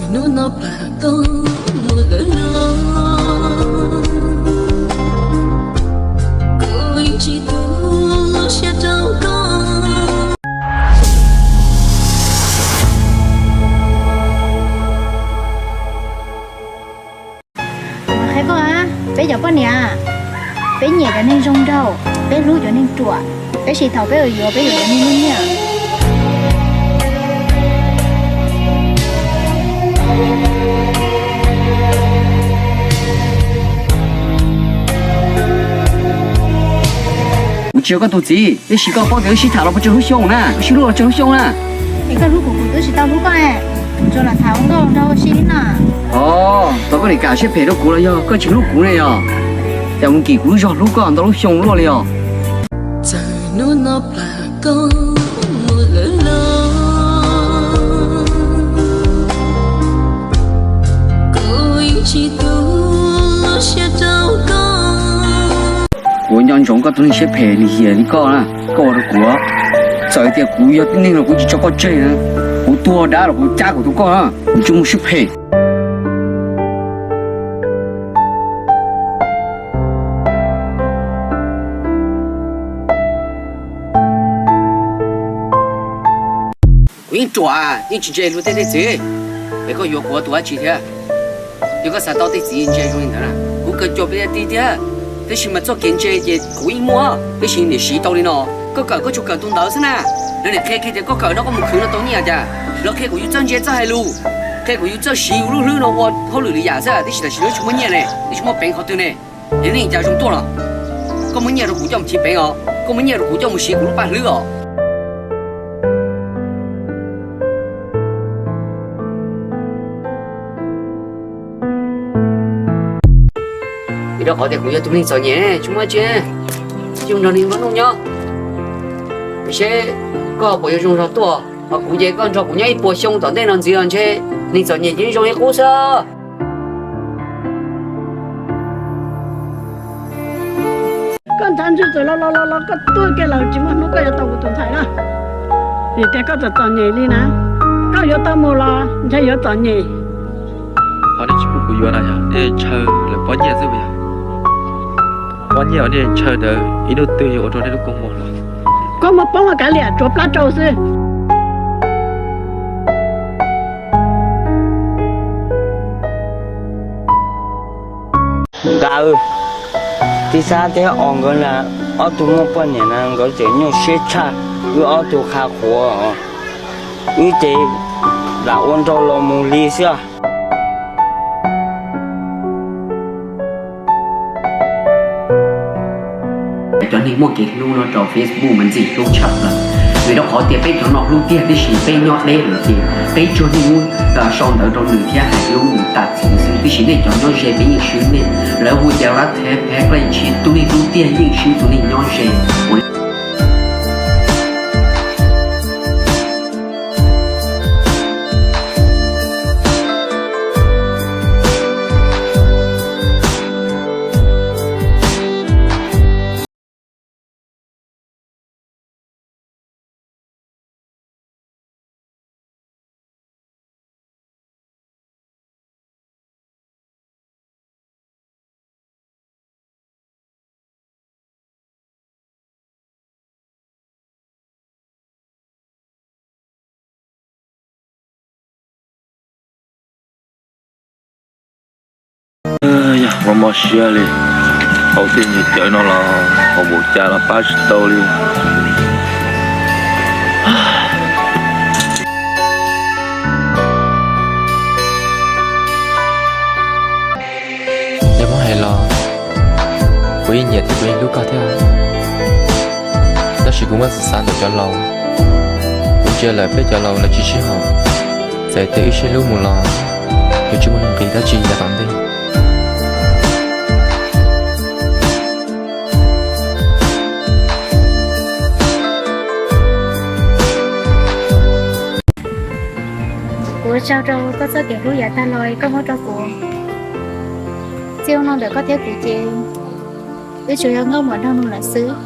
Hnub no plam koj mus lawm los, kuv yeej tsis tu siab rau koj. Qhia koj, peb cov poj niam, peb nyiam cov neeg zoo nraug, peb hlub cov neeg ruam, tab sis thaum peb yuav peb yuav cov neeg muaj nyiaj. Kuv tsis yog koj tus txiv, tab sis koj paub tias wb sib tham los puas tsaug lub xyoo na, wb sib hlub los tsaug lub xyoo na. Es koj hlub kuv kuv twb tsis tau hlub koj, tsuas lam tham ua nkauj nraug ua si li no. Os, tau koj li kam siab phem rau kuv los yog koj tsis hlub kuv ne yog? Cas mus nkim kuv lub zog hlub koj ntau lub xyoo luaj li os. Txawm hnub no plam koj mus lawm los, kuv yeej tsis tu siab rau koj. Kuv nco ntsoov koj tus neeg siab phem lim hiam li koj na, koj ua rau kuv, txawm tias kuv yog tib neeg los kuv tsis tso koj tseg na, kuv tuag dab los kuv cab kuv tus koj na, kuv tsis muaj siab phem. Kuv yeej ruam yeej tsis ntse luag tej tej txiv, es koj yuav kuv ua tus dab tsi thiab? Yog koj xav tau tej txiv ntse zoo li ntawd na, kuv kawm cuag peb ti tiag, tab sis mas txoj kev ntse ces kuv yeej muaj, tab sis niam siv tau li no, koj kawm koj tsuas kawm tus ntawd xwb na. Lawv niam qhia kiag tias koj kawm no koj mus khwv no tau nyiaj cas, lawv qhia kuv yus txawj ntse txawj hais lus, qhia kuv yus txawj siv kuv lub hlwb no ua hauj lwm li yam xwb, tab sis tam sim no tsis muaj nyiaj ne, tsis muaj peev qhov twg ne. Yog nej cas zoo tuaj los? Koj muaj nyiaj rau kuv coj mus chiv peev os, koj muaj nyiaj rau kuv coj mus siv kuv lub paj hlwb os. Vim rau qhov tias kuv yog tus neeg txom nyem tsis muaj dab tsi, cia nrog neeg nplua nuj nyob. Seb koj puas yuav zoo zog tuaj, ho kuv ces koj nrog kuv nyob ib puas xyoo tom ntej no ntxiv los ntshe neeg txom nyem ces zoo li qub xwb. Koj ntxhais ntxwg txawm los los los los koj tuag kiag lawm tsis muaj hnub koj yuav tau kuv tus ntxhais na. Vim tias koj txom txom nyem li na, koj yuav tau mus los ntshe yuav txom nyem. Ho nej tsis pub kuv yuav na yog nej ntshaw lawv pob nyiaj xwb puas yog? Pob nyiaj uas nej ntshaw ntawd ib hnub twg yuav ua rau nej lub kua muag los? Kua muag poob los kav liam tsuav plab rau xwb. Nkawd, Tij Xab thiab Os nkawd na, ob tug muaj poj niam na nkawd tseem nyuaj siab tshaj wb ob tug qha qhuav os. Wb ces lam ua nraug los mus li xwb. Cov neeg muaj kev hlub no rau Facebook mas ntxim hlub tshaj plaws, vim rau qhov tias peb cov no hlub tiag, tiam sis peb nyob deb lawm ces peb tsuas niaj hnub sau ntawv rau nws thiab hais hlub nws tas txim xwb, tiam sis nej cov nyob ze peb yeej swb nej. Lawv hu cas lawv thev phev qlej tsis, tus neeg hlub tiag yeej swb tus neeg nyob ze. Yog mob mob siab li, hauv tej nyuag cawv no los hauv npaum cas los pab tsis tau li. Yog muab hais los, kuv yeej nyiam thiab kuv yeej hlub koj thiab, tab sis kuv muab xav xav ntawm cov laus, kuv ntsia lawm peb cov laus lawv tsis sib haum, txawm tias wb sib hlub mus los yuav tsis muaj nuj nqis dab tsi yav tom ntej. Kuv ua tsaug rau koj txoj kev hlub yav tag los koj muab rau kuv. Txij no ntawm koj thiab kuv ces wb tsuas yog nkauj muam nraug nus lawm xwb.